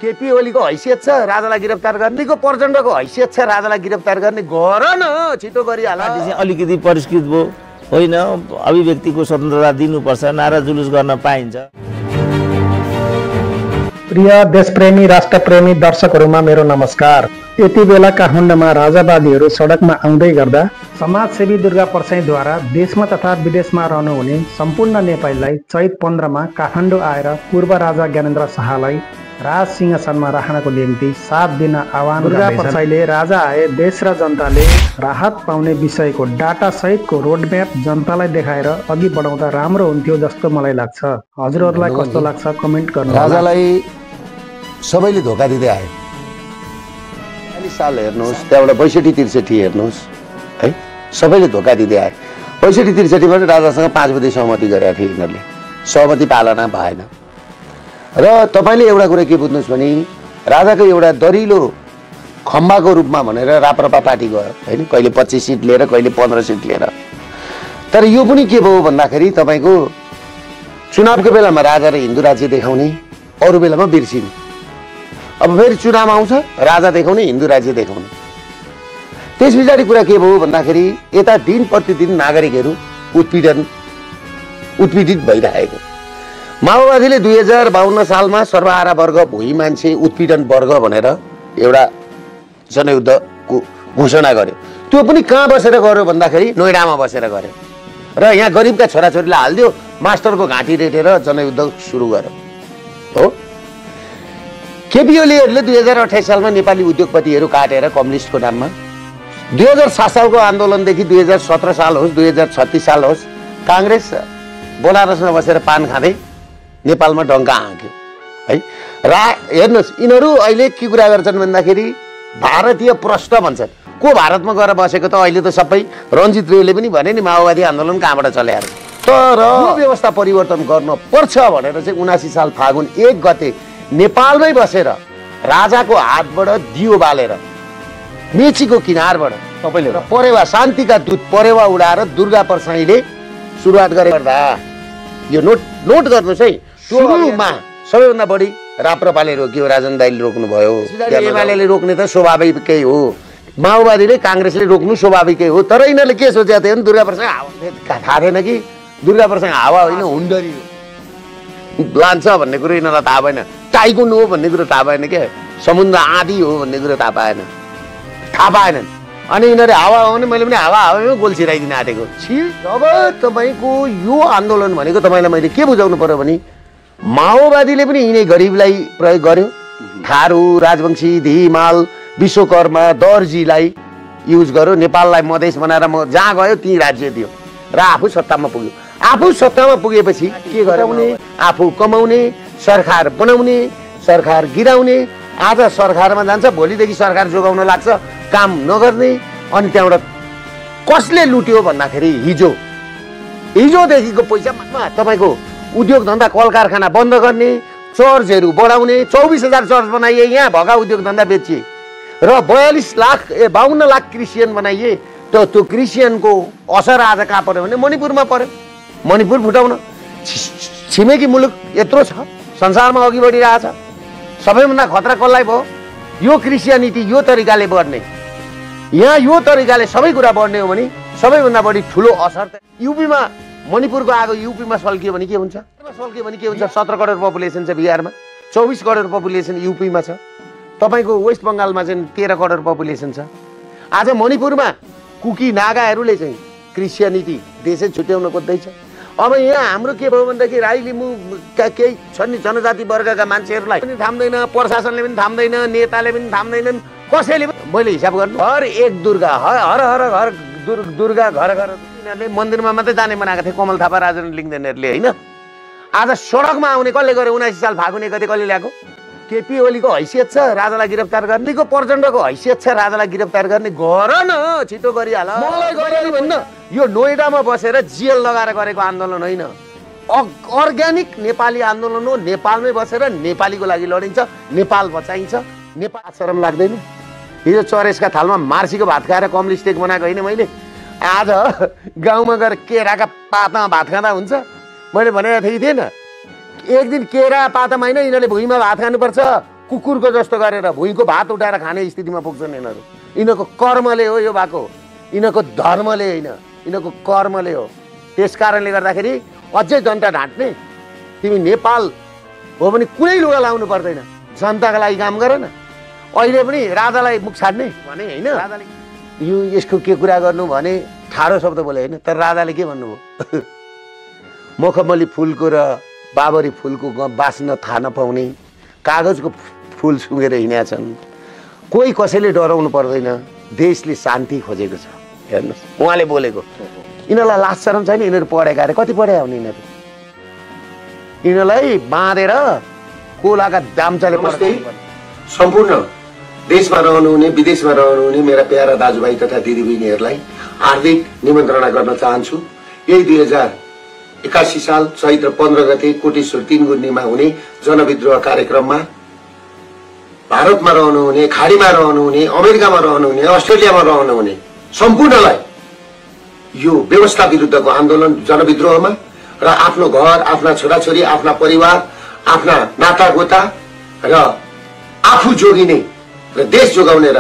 केपी ओलीको हैसियत छ राजालाई गिरफ्तार गर्नेको, प्रचण्डको हैसियत छ राजालाई गिरफ्तार गर्ने, गर न छिटो गरिहाल। अलिकति परिष्कृत भयो होइन, अभिव्यक्तिको स्वतन्त्रता दिनुपर्छ, नारा जुलुस गर्न पाइन्छ। प्रिय देशप्रेमी राष्ट्रप्रेमी दर्शकहरूमा मेरो नमस्कार। यति बेला काठमाडौँमा राजावादीहरू सडकमा आउँदै गर्दा समाजसेवी दुर्गा परसाईद्वारा देशमा तथा विदेशमा रहनुहुने सम्पूर्ण नेपालीलाई चैत 15 मा काठमाडौँ आएर पूर्व राजा ज्ञानेन्द्र शाहलाई राज सिंहासनमा राख्नको निम्ति 7 दिन आह्वान दुर्गा परसाईले राजा आए देश र जनताले राहत पाउने विषयको डाटा सहितको रोडम्याप जनतालाई देखाएर अघि बढाउँदा राम्रो हुन्थ्यो जस्तो मलाई लाग्छ। हजुरहरूलाई कस्तो लाग्छ कमेन्ट गर्नु। राजालाई सबैले धोका दिँदै आयो। 40 साल हेर्नुहोस्, त्यहाँबाट 62-63 हेर्नुहोस् है, सबैले धोका दिँदै आए। 65-63 मा राजासँग 5 बुँदे सहमति गरेका थिए यिनीहरूले, सहमति पालना भएन। र तपाईँले एउटा कुरा के बुझ्नुहोस् भने राजाको एउटा दरिलो खम्बाको रूपमा भनेर राप्रपा पार्टी गयो होइन, कहिले 25 सिट लिएर कहिले 15 सिट लिएर। तर यो पनि के भयो भन्दाखेरि तपाईँको चुनावको बेलामा राजा र हिन्दू राज्य देखाउने, अरू बेलामा बिर्सिने। अब फेरि चुनाव आउँछ, राजा देखाउने, हिन्दू राज्य देखाउने। त्यस पछाडि कुरा के भयो भन्दाखेरि यता दिन प्रतिदिन नागरिकहरू उत्पीडित भइरहेको। माओवादीले 2052 सालमा सर्वहारा वर्ग भोइ मान्छे उत्पीडन वर्ग भनेर एउटा जनयुद्धको घोषणा गर्यो। त्यो पनि कहाँ बसेर गर्यो भन्दाखेरि नोइडामा बसेर गर्यो र यहाँ गरिबका छोराछोरीलाई हालिदियो, मास्टरको घाँटी रेटेर जनयुद्ध सुरु गर्यो हो। केपी ओलीहरूले 2028 सालमा नेपाली उद्योगपतिहरू काटेर कम्युनिस्टको नाममा 2007 सालको आन्दोलनदेखि 2017 साल होस् 2036 साल होस् काङ्ग्रेस बनारसमा बसेर पान खाँदै नेपालमा डङ्का हाँक्यो है। हेर्नुहोस् यिनीहरू अहिले के कुरा गर्छन् भन्दाखेरि भारतीय प्रष्ट भन्छन्। को भारतमा गएर बसेको त अहिले त सबै रञ्जित रेवले पनि भने नि माओवादी आन्दोलन कहाँबाट चले आयो। तर यो व्यवस्था परिवर्तन गर्नुपर्छ भनेर चाहिँ 79 साल फागुन 1 गते नेपालमै बसेर राजाको हातबाट दियो बालेर मेचीको किनारबाट तपाईँले परेवा शान्तिका दूत परेवा उडाएर दुर्गा परसाईले सुरुवात गर्दा यो नोट गर्नुहोस् है। सुरुमा सबैभन्दा बढी राप्रपाले रोक्यो, राजन दाइले रोक्नुभयो, एमाले रोक्ने त स्वाभाविकै हो, माओवादीले काङ्ग्रेसले रोक्नु स्वाभाविकै हो। तर यिनीहरूले के सोचेको थियो भने दुर्गा परसाई थाहा थिएन कि दुर्गा परसाई हावा होइन हुन्डरी हो, लान्छ भन्ने कुरो यिनीहरूलाई थाहा भएन, टाइकुन हो भन्ने कुरो थाहा भएन, क्या समुद्र आदि हो भन्ने कुरो थाहा पाएनन्। अनि यिनीहरू हावा हो भने मैले पनि हावामै गोल छिराइदिन आँटेको छि। अब तपाईँको यो आन्दोलन भनेको तपाईँलाई मैले के बुझाउनु पर्यो भने माओवादीले पनि यिनै गरिबलाई प्रयोग गर्यो। थारू, राजवंशी, धिमाल, विश्वकर्मा, दर्जीलाई युज गर्यो, नेपाललाई मधेस बनाएर जहाँ गयो त्यहीँ राज्य दियो र आफू सत्तामा पुग्यो। आफू सत्तामा पुगेपछि के गराउने, आफू कमाउने, सरकार बनाउने, सरकार गिराउने। आज सरकारमा जान्छ, भोलिदेखि सरकार जोगाउन लाग्छ, काम नगर्ने। अनि त्यहाँबाट कसले लुट्यो भन्दाखेरि हिजोदेखिको पैसामा तपाईँको उद्योग धन्दा कल कारखाना बन्द गर्ने, चर्चहरू बढाउने, 24,000 चर्च बनाइए, यहाँ भएका उद्योग धन्दा बेचिए र 52 लाख क्रिस्चियन बनाइए। त्यो क्रिस्चियनको असर आज कहाँ पर्यो भने मणिपुरमा पर्यो। मणिपुर फुटाउन छिमेकी मुलुक यत्रो छ, संसारमा अघि बढिरहेछ, सबैभन्दा खतरा कसलाई भयो? यो क्रिस्चियनिटी यो तरिकाले बढ्ने, यहाँ यो तरिकाले सबै कुरा बढ्ने हो भने सबैभन्दा बढी ठुलो असर त युपीमा, मणिपुरको आगो युपीमा सल्कियो भने के हुन्छ? 17 करोड पपुलेसन छ बिहारमा, 24 करोड पपुलेसन युपीमा छ, तपाईँको वेस्ट बङ्गालमा चाहिँ 13 करोड पपुलेसन छ। आज मणिपुरमा कुकी नागाहरूले चाहिँ क्रिस्चियनिटी देशै छुट्याउन खोज्दैछ। अब यहाँ हाम्रो के भयो भनेदेखि राई लिम्बू केही छन् नि जनजाति वर्गका मान्छेहरूलाई पनि थाम्दैन, प्रशासनले पनि थाम्दैन, नेताले पनि थाम्दैनन्, कसैले पनि। मैले हिसाब गर्नु हर एक दुर्गा दुर्गा घर यिनीहरूले मन्दिरमा मात्रै जाने बनाएको थिए कमल थापा, राजेन्द्र लिङ्गदेनहरूले होइन। आज सडकमा आउने कसले गर्यो? 79 साल फागुन 1 गते कसले ल्याएको? केपी ओलीको हैसियत छ राजालाई गिरफ्तार गर्नेको, प्रचण्डको हैसियत छ राजालाई गिरफ्तार गर्ने, गर न छिटो गरिहाल। मलाई गरेन भन्न, यो नोइडामा बसेर जेल लगाएर गरेको आन्दोलन होइन, अर्ग्यानिक नेपाली आन्दोलन हो। नेपालमै बसेर नेपालीको लागि लडिन्छ, नेपाल बचाइन्छ। नेपाल शरम लाग्दैन? हिजो चरेसका थालमा मार्सीको भात खाएर कम्युनिस्टेक बनाएको होइन मैले। आज गाउँमा गएर केराका पातमा भात खाँदा हुन्छ? मैले भनेको थिएँ थिएन? एक दिन केरा पातामा होइन, यिनीहरूले भुइँमा भात खानुपर्छ, कुकुरको जस्तो गरेर भुइँको भात उठाएर खाने स्थितिमा पुग्छन् यिनीहरू। यिनीहरूको कर्मले हो यो भएको, यिनीहरूको धर्मले होइन, यिनीहरूको कर्मले हो। त्यस कारणले गर्दाखेरि अझै जनता ढाँट्ने, तिमी नेपाल हो भने कुनै लुगा लाउनु पर्दैन, जनताको लागि काम गर न। अहिले पनि राजालाई मुख छाड्ने भने होइन, यो यसको के कुरा गर्नु भने ठाडो शब्द बोले होइन, तर राजाले के भन्नुभयो मखमली फुलको र बाबरी फुलको बाँच्न थाहा नपाउने, कागजको फुल सुँगेर हिँडेका छन्। कोही कसैले डराउनु पर्दैन, देशले शान्ति खोजेको छ। हेर्नुहोस् उहाँले बोलेको, यिनीहरूलाई लाज शरम छैन? यिनीहरू पढेका अरे, कति पढे हुने यिनीहरू? यिनीहरूलाई बाँधेर कोलाका दाम्चाले बस्दै सम्पूर्ण देशमा रहनुहुने विदेशमा रहनुहुने मेरा प्यारा दाजुभाइ तथा दिदीबहिनीहरूलाई हार्दिक निमन्त्रणा गर्न चाहन्छु। यही 2081 साल चैत्र 15 गते कोटेश्वर 3 गुन्नीमा हुने जनविद्रोह कार्यक्रममा भारतमा रहनुहुने, खाडीमा रहनुहुने, अमेरिकामा रहनुहुने, अस्ट्रेलियामा रहनुहुने सम्पूर्णलाई यो व्यवस्था विरुद्धको आन्दोलन जनविद्रोहमा र आफ्नो घर, आफ्ना छोराछोरी, आफ्ना परिवार, आफ्ना नातागोता र आफू जोगिने र देश जोगाउने र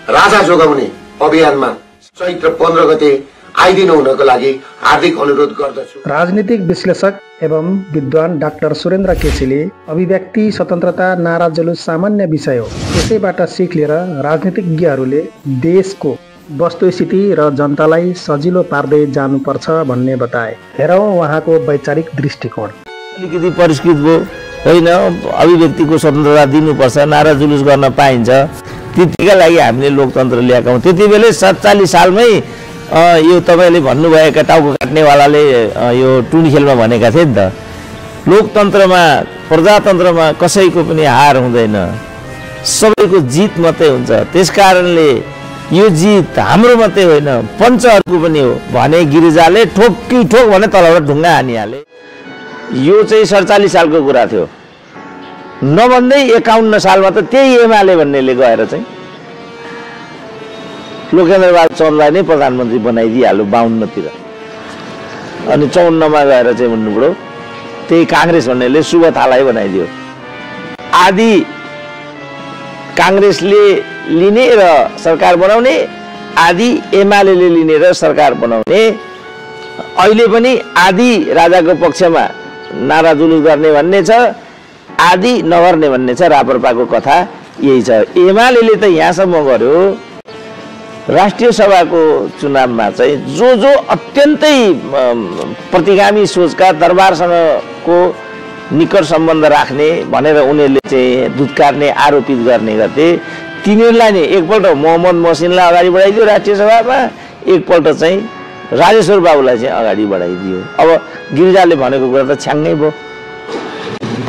राजा जोगाउने अभियानमा चैत्र 15 गते आइदिनु हुनको लागि हार्दिक अनुरोध गर्दछु। राजनीतिक विश्लेषक एवं विद्वान डाक्टर सुरेन्द्र केसीले अभिव्यक्ति स्वतन्त्रता नारा जुलुस सामान्य विषय हो, त्यसैबाट सिख लिएर राजनीतिज्ञहरूले देशको वस्तुस्थिति र जनतालाई सजिलो पार्दै जानुपर्छ भन्ने बताए। हेरौँ उहाँको वैचारिक दृष्टिकोण। अलिकति परिष्कृत भयो होइन, अभिव्यक्तिको स्वतन्त्रता दिनुपर्छ, नारा जुलुस गर्न पाइन्छ, त्यतिका लागि हामीले लोकतन्त्र ल्याएका हौँ। त्यति बेलै 47 सालमै यो तपाईँले भन्नुभएका टाउको काट्नेवालाले यो टुनी खेलमा भनेका थिए नि त, लोकतन्त्रमा प्रजातन्त्रमा कसैको पनि हार हुँदैन, सबैको जित मात्रै हुन्छ। त्यस कारणले यो जित हाम्रो मात्रै होइन पञ्चहरूको पनि हो भने गिरिजाले ठोकी ठोक भने तलबाट ढुङ्गा हानिहाले। यो चाहिँ 47 सालको कुरा थियो, नभन्दै 51 सालमा त त्यही एमाले भन्नेले गएर चाहिँ लोकेन्द्रबहादुर चन्दलाई नै प्रधानमन्त्री बनाइदिइहाल्यो 52 तिर, अनि 54 मा गएर चाहिँ भन्नुभयो त्यही काङ्ग्रेस भन्नेले शुभ थालाई बनाइदियो। आदि काङ्ग्रेसले लिने र सरकार बनाउने, आदि एमालेले लिने र सरकार बनाउने। अहिले पनि आदि राजाको पक्षमा नारा जुलुस गर्ने भन्ने छ, आदि नगर्ने भन्ने छ। राप्रपाको कथा यही छ। एमालेले त यहाँसम्म गर्यो, राष्ट्रिय सभाको चुनावमा चाहिँ जो अत्यन्तै प्रतिगामी सोचका दरबारसँगको निकट सम्बन्ध राख्ने भनेर उनीहरूले चाहिँ दुत्कार्ने आरोपित गर्ने गर्थे, तिनीहरूलाई नै एकपल्ट मोहम्मद मोहसिनलाई अगाडि बढाइदियो राष्ट्रिय सभामा, एकपल्ट चाहिँ राजेश्वर बाबुलाई चाहिँ अगाडि बढाइदियो। अब गिरिजाले भनेको कुरा त छ्याङ्गै भयो,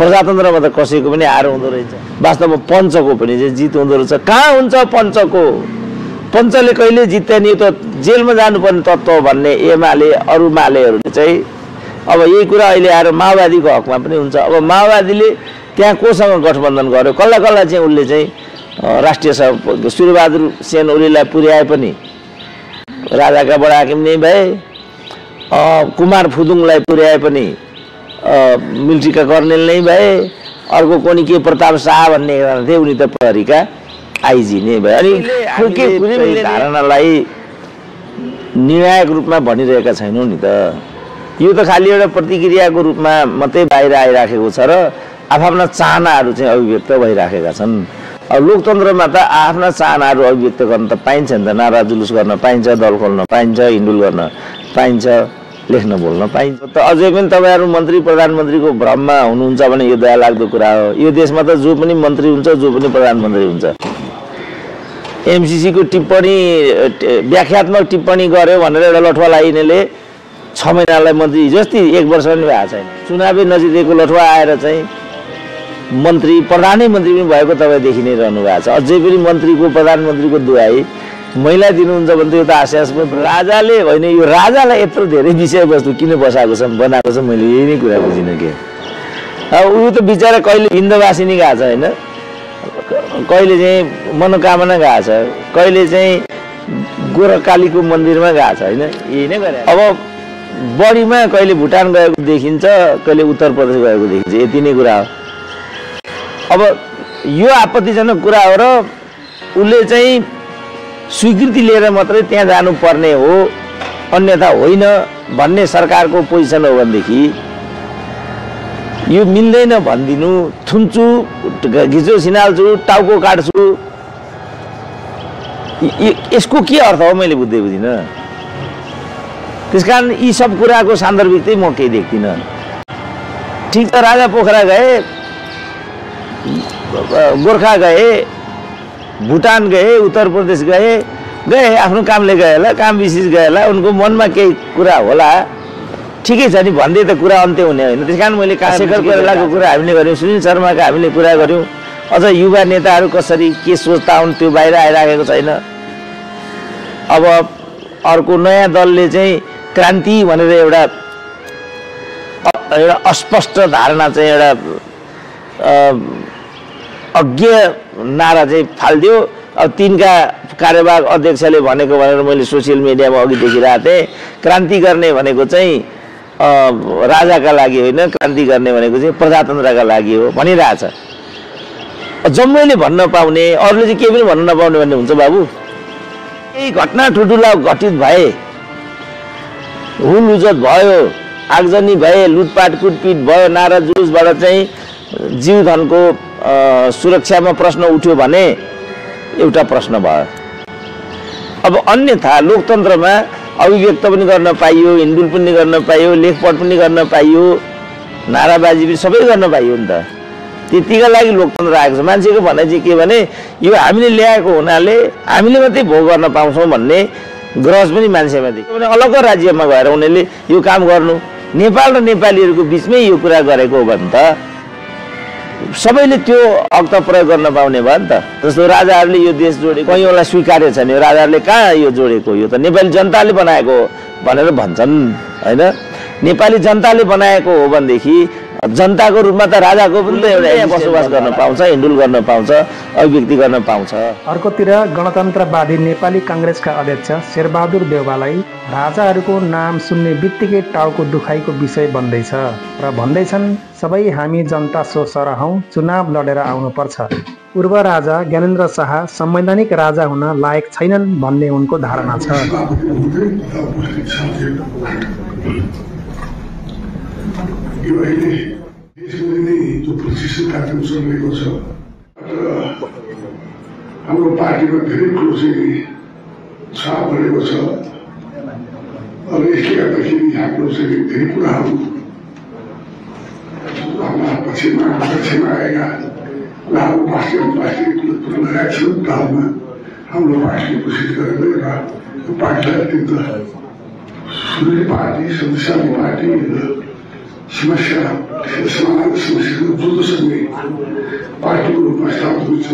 प्रजातन्त्रमा त कसैको पनि हार हुँदो रहेछ, वास्तवमा पञ्चको पनि चाहिँ जित हुँदो रहेछ। कहाँ हुन्छ पञ्चको? पञ्चले कहिले जित्यो नि, त जेलमा जानुपर्ने तत्त्व भन्ने एमाले अरू मालेहरूले चाहिँ अब यही कुरा अहिले आएर माओवादीको हकमा पनि हुन्छ। अब माओवादीले त्यहाँ कोसँग गठबन्धन गर्यो, कसलाई कसलाई चाहिँ उसले चाहिँ राष्ट्रिय सभा सूर्यबहादुर सेन ओलीलाई पुर्याए पनि राजाका बडा हाकिम नै भए, कुमार फुदुङलाई पुर्याए पनि मिलिट्रीका कर्नेल नै भए, अर्को कोनी के प्रताप शाह भन्ने थिए उनी त प्रहरीका आइजी नै भए। अनि कुनै धारणालाई निर्णायक रूपमा भनिरहेका छैनौँ नि त, यो त खालि एउटा प्रतिक्रियाको रूपमा मात्रै बाहिर आइराखेको छ र आफ्ना चाहनाहरू चाहिँ अभिव्यक्त भइराखेका छन्। अब लोकतन्त्रमा त आफ्ना चाहनाहरू अभिव्यक्त गर्न त पाइन्छ नि त, नारा जुलुस गर्न पाइन्छ, दल खोल्न पाइन्छ, हिन्डुल गर्न पाइन्छ, लेख्न बोल्न पाइन्छ। त अझै पनि तपाईँहरू मन्त्री प्रधानमन्त्रीको भ्रममा हुनुहुन्छ भने यो दया लाग्दो कुरा हो। यो देशमा त जो पनि मन्त्री हुन्छ, जो पनि प्रधानमन्त्री हुन्छ। एमसिसीको टिप्पणी व्याख्यात्मक टिप्पणी गर्यो भनेर एउटा लठुवा लाइनेले 6 महिनालाई मन्त्री जस्तै 1 वर्ष पनि भएको छैन, चुनावै नजिकको लठुवा आएर चाहिँ मन्त्री प्रधानमन्त्री पनि भएको तपाईँ देखि नै रहनु भएको छ। अझै पनि मन्त्रीको प्रधानमन्त्रीको दुहाई महिला दिनुहुन्छ भने त यो त हास्यास्पद। राजाले होइन, यो राजालाई यत्रो धेरै विषयवस्तु किन बसाएको छ बनाएको छ, मैले यही नै कुरा बुझिनँ के। अब ऊ त बिचरा कहिले हिन्दवासिनी गएको छ होइन, कहिले चाहिँ मनोकामना गएको छ, कहिले चाहिँ गोरखकालीको मन्दिरमा गएको छ होइन, यही नै गरे। अब बढीमा कहिले भुटान गएको देखिन्छ, कहिले उत्तर प्रदेश गएको देखिन्छ, यति नै कुरा हो। अब यो आपत्तिजनक कुरा हो र उसले चाहिँ स्वीकृति लिएर मात्रै त्यहाँ जानुपर्ने हो अन्यथा होइन भन्ने सरकारको पोजिसन हो भनेदेखि यो मिल्दैन भनिदिनु, थुन्छु, घिचो सिनाल्छु, टाउको काट्छु, यसको के अर्थ हो मैले बुझ्दिनँ। त्यसकारण यी सब कुराको सान्दर्भिक चाहिँ म केही देख्दिनँ। ठिक छ, राजा पोखरा गए, गोर्खा गए, भुटान गए, उत्तर प्रदेश गए आफ्नो कामले गए होला, काम विशेष गए होला, उनको मनमा केही कुरा होला, ठिकै छ नि, भन्दै त कुरा अन्त्य हुने होइन। त्यस कारण मैले शेखर कोइरालाको कुरा हामीले गऱ्यौँ, सुनिल शर्माको हामीले कुरा गऱ्यौँ, अझ युवा नेताहरू कसरी के सोच्दा हुन् त्यो बाहिर आइराखेको छैन। अब अर्को नयाँ दलले चाहिँ क्रान्ति भनेर एउटा अस्पष्ट धारणा चाहिँ एउटा अज्ञ नारा चाहिँ फालिदियो। अब तिनका कार्यवाहक अध्यक्षले भनेको भनेर मैले सोसियल मिडियामा अघि देखिरहेको थिएँ, क्रान्ति गर्ने भनेको चाहिँ राजाका लागि होइन, क्रान्ति गर्ने भनेको चाहिँ प्रजातन्त्रका लागि हो भनिरहेछ। जम्मैले भन्न पाउने, अरूले चाहिँ केही पनि भन्न नपाउने भन्ने हुन्छ बाबु। यही घटना ठुल्ठुला घटित भए, हुल उजत भयो, आगजनी भए, लुटपाट कुटपिट भयो, नारा जुलुसबाट चाहिँ जीवधनको सुरक्षामा प्रश्न उठ्यो भने एउटा प्रश्न भयो। अब अन्यथा लोकतन्त्रमा अभिव्यक्त पनि गर्न पाइयो, हिन्डुल पनि गर्न पाइयो, लेखपढ पनि गर्न पाइयो, नाराबाजी पनि सबै गर्न पाइयो नि त। त्यतिका लागि लोकतन्त्र आएको छ। मान्छेको भनाइ चाहिँ के भने यो हामीले ल्याएको हुनाले हामीले मात्रै भोग गर्न पाउँछौँ भन्ने ग्रज पनि मान्छेमा देखियो भने अलग राज्यमा गएर उनीहरूले यो काम गर्नु, नेपाल र नेपालीहरूको बिचमै यो कुरा गरेको हो भने त सबैले त्यो हक त प्रयोग गर्न पाउने भयो नि त। जस्तो राजाहरूले यो देश जोडेको कहीँलाई स्वीकार्य छैन, यो राजाहरूले कहाँ यो जोडेको, यो त नेपाली जनताले बनाएको भनेर भन्छन् होइन। नेपाली जनताले बनाएको हो भनेदेखि जनताको रूपमा त राजाको पनि त एउटा बसोबास गर्न पाउँछ, हिन्डुल गर्न पाउँछ, अभिव्यक्ति गर्न पाउँछ। अर्कोतिर गणतन्त्रवादी नेपाली काङ्ग्रेसका अध्यक्ष शेरबहादुर देउवालाई राजाहरूको नाम सुन्ने बित्तिकै टाउको दुखाइको विषय बन्दैछ र भन्दैछन् सबै हामी जनता सो सरहौँ, चुनाव लडेर आउनुपर्छ। पूर्व राजा ज्ञानेन्द्र शाह संवैधानिक राजा हुन लायक छैनन् भन्ने उनको धारणा छ। यो अहिले देशभरि नै जो प्रशिक्षण कार्यक्रम चलिरहेको छ र हाम्रो पार्टीमा धेरै कुरो चाहिँ छाप बढेको छ। अब यसले गर्दाखेरि हाम्रो चाहिँ धेरै कुराहरू हाम्रा पक्षमा आएका र हाम्रो राष्ट्रिय अन्तर्राष्ट्रिय कुरो लगाएका छन्। कालमा हाम्रो पार्टीले कोसिस गरेर र पार्टीलाई अत्यन्त सुदृढ पार्टी, शक्तिशाली पार्टी र समाधान समस्याको जुझ्न सक्ने पार्टीको रूपमा स्थापित हुन्छ।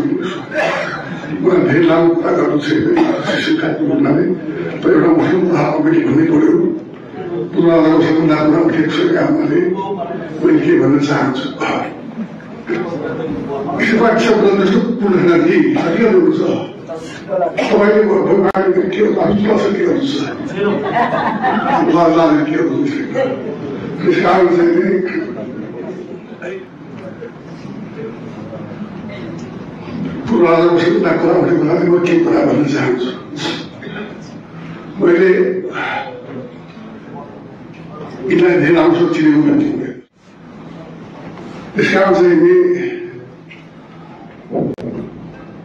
मलाई धेरै लामो कुरा गर्नु छैन शिक्षाको हुनाले, तर एउटा महत्त्वपूर्ण कुरा मैले भन्नै पर्यो। पूर्वाधारको सबभन्दा कुरा उठेको छ हुनाले मैले के भन्न चाहन्छु, शब्द जस्तो पूर्ण सकिहाल्नु छ। तपाईँले के गर्नुहुन्छ के गर्नुहुन्छ त्यस कारण चाहिँ पूर्वाधारको सबभन्दा कुरा उठेको हुनाले म के कुरा भन्न चाहन्छु। मैले यिनलाई धेरै राम्रो चिनेको मान्छे, त्यस कारण चाहिँ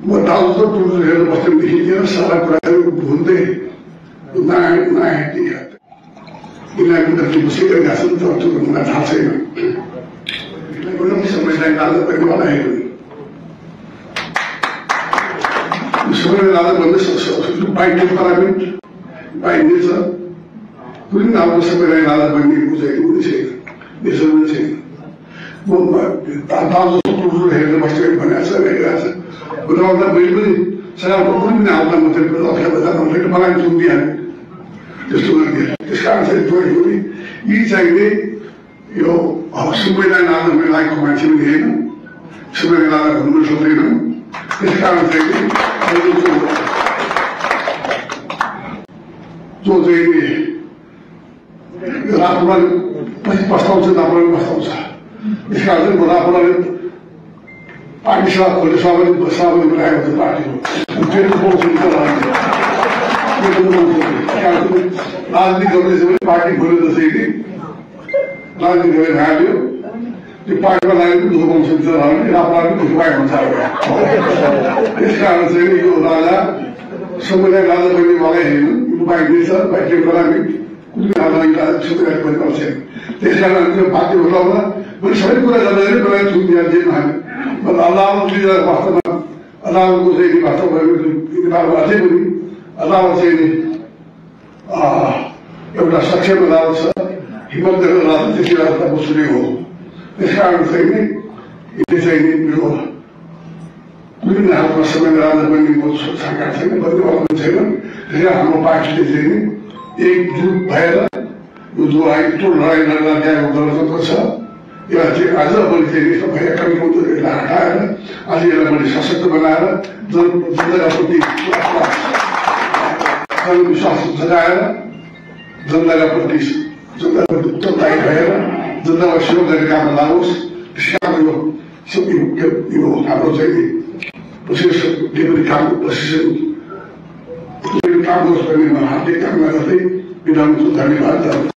म दाजु त टुर हेरेर बस्दैदेखि लिएर सारा कुराहरू भुल्दै नयाँ यिनीहरू कति बसिरहेका छन् तर त्यो मलाई थाहा छैन। समयलाई लाजा पनि बनाएको सबैलाई लाजा भन्दै पाइने पार्लियामेन्ट पाइनेछ, कुनै राम्रो सबैलाई लाजा बन्ने बुझाएको पनि छैन, देशहरू पनि छैन। म दाजु टुर हेरेर बस्दै भनेको छ भइरहेको छ। बुझाउँदा मैले पनि सरकारको कुनै पनि आउँदा मात्रै अप्ठ्यारो बजारमा मलाई चुनिदिइहालेँ त्यस्तो गरिदिए। त्यस कारण चाहिँ पनि यी चाहिने यो संवैधान आधारमा लागेको मान्छे पनि होइन, संवैधान आधार हुनु पनि सक्दैन। त्यस कारण चाहिँ जो चाहिँ राष्ट्रमा पछि पस्ताउँछ, राष्ट्रमा पस्ताउँछ। त्यस कारण चाहिँ राष्ट्रले पार्टी सभा खोल्ने सभापति बनाएको थियो पार्टीको त्यो राजनीति गर्दैछ भने पार्टी खोल्यो जसै कि राजनीति गरेर हाल्यो त्यो पार्टीमा लागेको दुःख पाउन सक्छ भने राप्राले दुःख पाएको हुन्छ त्यस कारण चाहिँ यो राजा समुदाय राजा बन्ने मलाई हेर्नु यो बाइक दिन्छ बाइकले गरामी कुनै राजा समुदाय बन्ने पर्छ त्यस कारण त्यो पार्टी खोलाउँदा मैले सबै कुरा गर्दाखेरि मलाई छुट दिएन हामी अदालत वास्तवमा अदालतको चाहिँ वास्तवमा अझै पनि अदालत चाहिँ एउटा सक्षम अदालत छ हिम्मत गरेर अदालत त्यति बेला बस्ने हो त्यस कारण चाहिँ नि यसले चाहिँ नि यो विभिन्न खालको समय राजा बन्नेको सरकार छैन बन्नेवाला छैन त्यसैले हाम्रो पार्टीले चाहिँ नि एकजुट भएर यो जो आइटो लडाइँ लड्दा त्यहाँको गणतन्त्र छ यसलाई चाहिँ आज पनि चाहिँ सबै एकाङ्कलाई हटाएर आज यसलाई पनि सशक्त बनाएर जनताप्रति जनविश्वास जगाएर जनताप्रति उत्तरदायी भएर जनतालाई सेवा गर्ने काम लागोस् त्यस कारण यो हाम्रो चाहिँ प्रशिक्षण डेपुटी काम प्रशिक्षण काम गरोस् भन्ने हार्दिक कामना गर्दै विधान धन्यवाद।